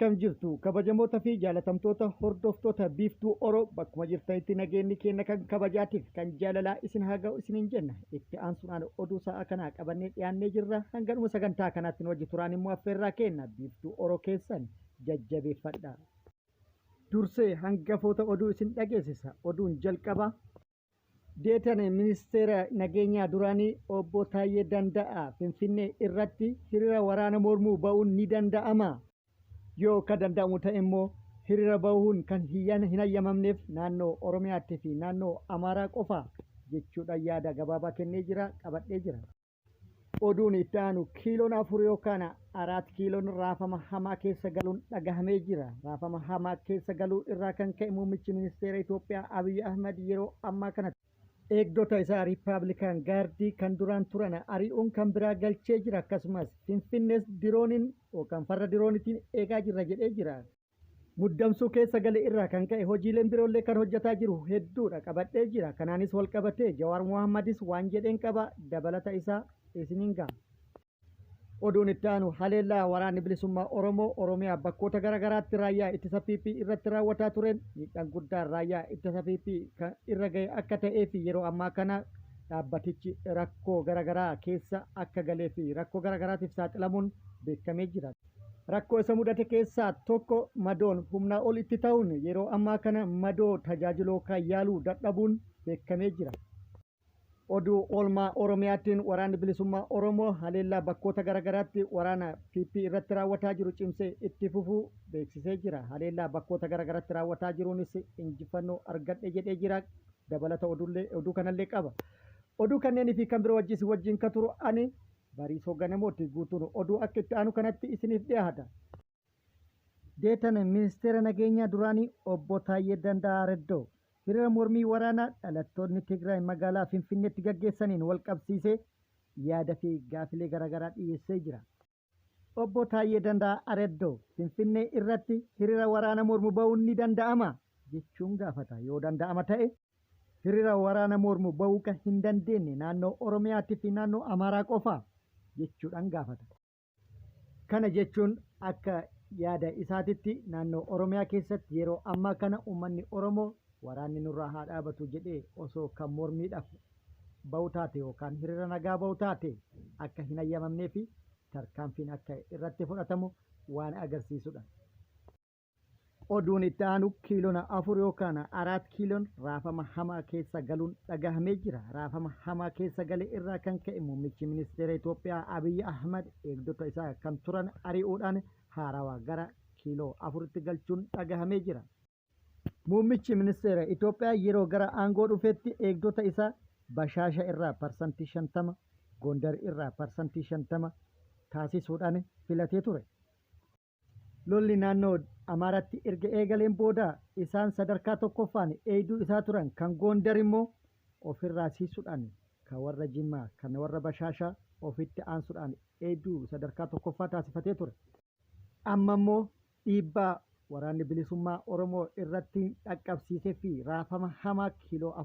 Akkam jirtu kabajamoota fi jaalatamtoota hordoftoota Biiftuu Oro, bakkuma jirtanitti nageenyi keenya kan kabajaatiif kan jaalalaa isin haa ga'u isiniin jenna. Itti aansuudhaan oduu sa'a kanaa qabannee dhiyaannee jirra. Hanganuma sagantaa kanaatti nu wajji turaan immoo affeerraa keenya. Biiftuu Oro keessan jajjabeeffadha. Dursee hangafoota oduu isin dhageessisa. Oduun jalqaba. Deetan Ministeera Nageenyaa duraanii Obbo Taayyee Danda'aa Finfinnee irratti hiriira waraana mormuu ba'uun ni danda'ama? Yoo ka danda'amu ta'e immoo hiriira bahuun kan hin hayyamamneef naannoo Oromiyaatti fi naannoo Amaaraa qofa jechuudhaan yaada gabaabaa kennee jira, qabadhee jira. Oduun itti aanu kiiloon 4 yookaan Araat kiiloon raafama hamaa keessa galuun dhagahamee jira. Raafama hamaa keessa galuu irraa kan ka'e muummichi ministeera Itoophiyaa Abiy Ahmad yeroo ammaa kanatti eegdota isaa Riippaabilikaan Gaardii kan duraan turan ari'uun kan biraa galchee jira. Akkasumas Finfinnees dirooniin yookaan farra diroonitiin eegaa jirra jedhee jira. Muddamsuu keessa gale irraa kan ka'e hojiileen biroollee kan hojjataa jiru hedduudha qabadhee jira. Kanaanis walqabatee Jawaar Mohaammadis waan jedheen qaba, dabalata isaa isiniin gaha. Oduun itti aanu haleellaa Waraanni Bilisummaa Oromoo Oromiyaa bakkoota gara garaatti raayyaa ittisa PP irratti raawwataa tureen miidhaan guddaan raayyaa ittisa PP kan irra gahe akka ta'ee fi yeroo ammaa kana dhaabbatichi rakkoo gara garaa keessa akka galee fi rakkoo gara garaatiif saaxilamuun beekamee jira. Rakkoo isa mudate keessaa tokko madoon humnaa ol itti ta'uun yeroo ammaa kana madoo tajaajiluu yookaan yaaluu dadhabuun beekamee jira. Oduu oolmaa Oromiyaattiin Waraanni Bilisummaa Oromoo haleellaa bakkoota garagaraatti waraana PP irratti raawwataa jiru cimsee itti fufuu beeksisee jira. Haleellaa bakkoota garagaraatti raawwataa jiruunis injifannoo argadhe jedhee jira. Dabalata oduullee oduu kanallee qaba. Oduu kanneenii fi kan biroo wajjin isin wajjin ka turu ani Bariisoo Ganamooti. Guutuun oduu akka itti aanu kanatti isiniif dhiyaata. Deetan Ministeera Nageenyaa duraanii Obbo Taayyee Danda'aa Reddoo hiriira mormii waraanaa dhalattoonni Tigraay magaalaa Finfinneetti gaggeessaniin walqabsiisee yaada fi gaafilee garaagaraa dhiyeessee jira. Obbo Taayyee Danda'aa Areddoo Finfinnee irratti hiriira waraana mormu ba'uun ni danda'amaa? jechuun gaafata. Yoo danda'ama ta'e Hirira waraana mormu ba'uu kan hin dandeenne naannoo Oromiyaatti fi naannoo Amaaraa qofaa? jechuudhaan gaafata. Kana jechuun akka yaada isaatitti naannoo Oromiyaa keessatti yeroo ammaa kana uummanni Oromoo waraanni nurraa haa dhaabatu jedhee osoo kan mormiidhaaf ba'u taate yookaan hirira nagaa ba'u taate akka hin hayyamamnee fi tarkaanfiin akka irratti fudhatamu waan agarsiisudha. Oduun itti aanu kiilona 4 yookaan Araat kiiloon raafama hamaa keessa galuun dhagahamee jira. Raafama hamaa keessa gale irraa kan ka'e muummichi ministeera Itoophiyaa Abiy Ahmad eegdota isaa kan turan ari'uudhaan haarawa gara kiiloo 4tti galchuun dhagahamee jira. Muummichi ministeera Itoophiyaa yeroo gara aangoo dhufetti eegdota isaa Bashaasha irraa parsantii 50, Gondar irraa parsantii 50 taasisuudhaan filatee ture. Lolli naannoo Amaaraatti erga eegaleen booda isaan sadarkaa tokkoffaan eeyduu isaa turan kan Goondar immoo ofirraa siisuudhaan kan warra Jimmaa kan warra Bashaashaa ofitti aansuudhaan eeyduu sadarkaa tokkoffaa taasifatee ture. Amma immoo dhiibbaa Waraanni Bilisummaa Oromoo irratti dhaqqabsiisee fi raafama hamaa kiiloo 4.